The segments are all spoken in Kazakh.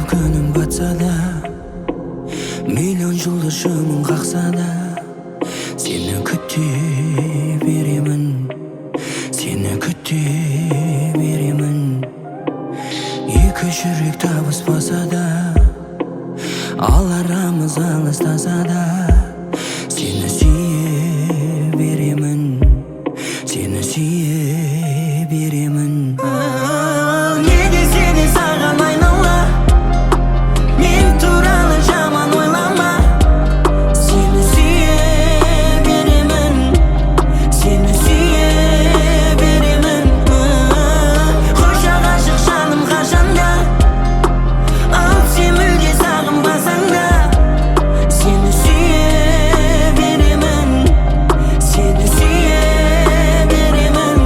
Күнім батса да, миллион жұлдыз жымың қақса да, сені күте беремін, сені күте беремін. Екі жүрек табыспаса да, ал арамыз алыстаса да, сені сүйе беремін, сені сүйе беремін. Не десе де саған айнала, мен туралы жаман ойлама. Сені сүйе беремін, сені сүйе беремін. Қойшы, ғашық жаным, қашанда, ал сен мүлде сағынбасаң да, сені сүйе беремін, сені сүйе беремін.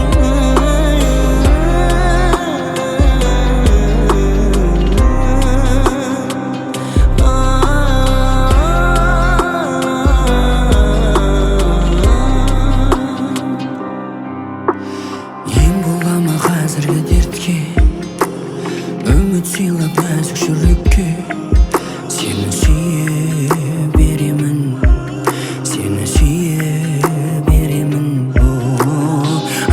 Ем бола ма қазіргі дертке, үміт сыйлап нәзік жүрекке? Сені сүйе беремін, сені сүйе беремін. О,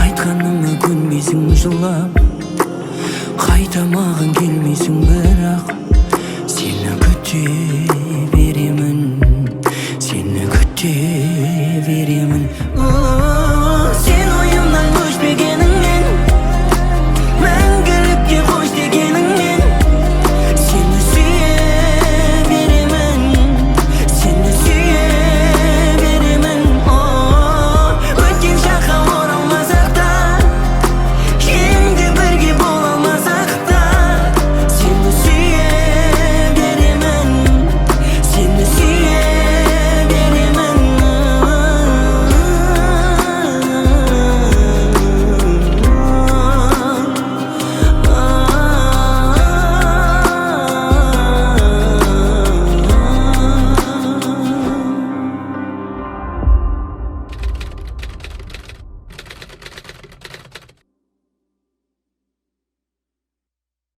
айтқаныма көнбейсің, жылап қайта маған келмейсің, бірақ сені күте беремін, сені күте.